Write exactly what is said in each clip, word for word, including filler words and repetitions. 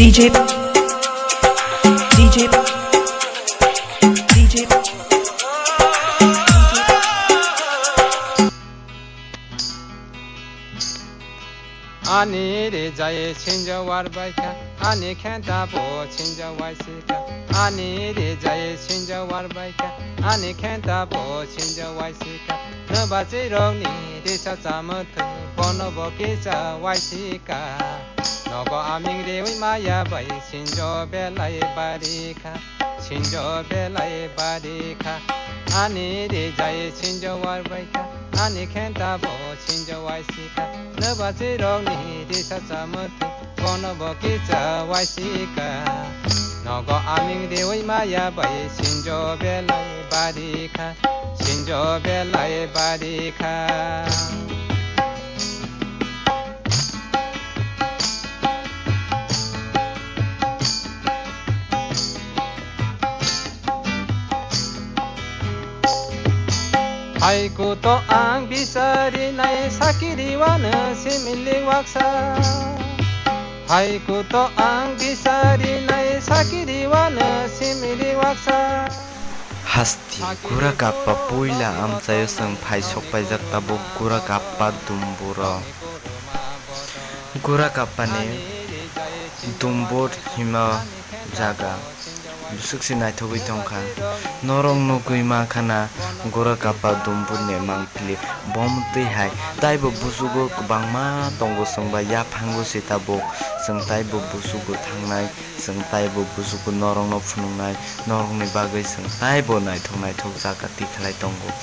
D J, D J, D J. Ani rijai sinjo warbaikha, ani khenta bo sinjo waisika. Ani rijai sinjo warbaikha, ani khenta bo sinjo waisika. Nwbachirokni risa chamwthwi, bono bo kisa waisika. Nogo aming riwi maya bai sinjo belai barikha. Sinjo belai barikha, ani rijai sinjo warbaikha, ani khenta bo sinjo waisika. Nwbachirokni risa chamwthwi, bono bo kisa waisika. Nogo aming riwi maya bai sinjo belai barikha, sinjo belai barikha. Hai kuto ang bisarinai sakiri wano simili waksa. Hai kuto ang bisarinai sakiri wano simili waksa. Hasti Gura Kappa puila amchaio chwng phai sok paijak tabuk Gura Kappa dumburo. Gura Kappa ni dumbur hima jaga bwswk se naithogwi tongkha. Norok nugwi mankha na Gura Kappa dumbur ni mangpili. Bo mwtwi hai taibo busugo kwbangma tongo, chwng bai yaphango se tabuk. Chwng taibo busugo thangnai, chwng taibo busugo norokno phunuknai, norokni bagwi chwng taibo naithok naithok jaga tikhlai tongo.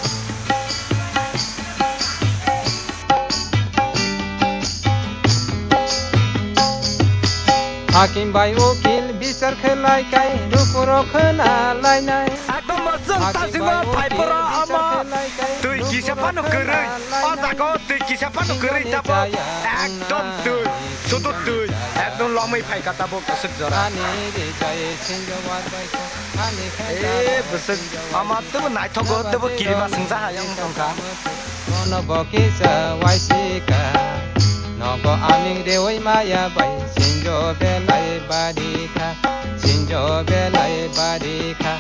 Hakim bai ukil bichar khlai kai, dukurok khna lainai. Ekdom mosong tasingo phaiporo omo. Twi kisa phano kwrwi. O jaga o twi kisa phano kwrwi tabuk. Ekdom twi. Sudu twi. Ekdom lomwi phaikha tabuk aswk jora. Ani rijai sinjo warbaikha. Ani khenta. Eh, bwswk ama tebo naithogo, tebo kirima singsa hayung tongkha. Bono bo kisa waisika. Nogo aming riwi maya bai sinjo belai barikha. Sinjo belai barikha.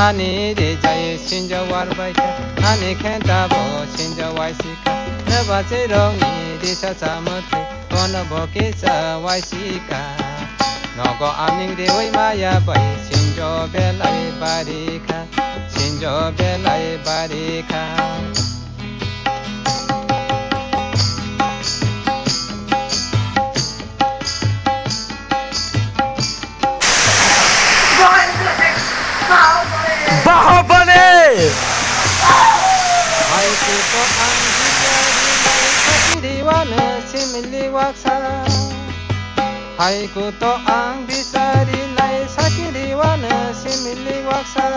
Ani rijai sinjo warbaikha. Ani khenta bo sinjo waisika. Nwbachirokni risa chamwthwi. Bono bo kisa waisika. Nogo aming riwi maya bai sinjo belai barikha, sinjo belai barikha. Bahubali! Hai kuto ang sakiri wano simili waksa. Hai kuto ang bisarinai sakiri wano simili waksa.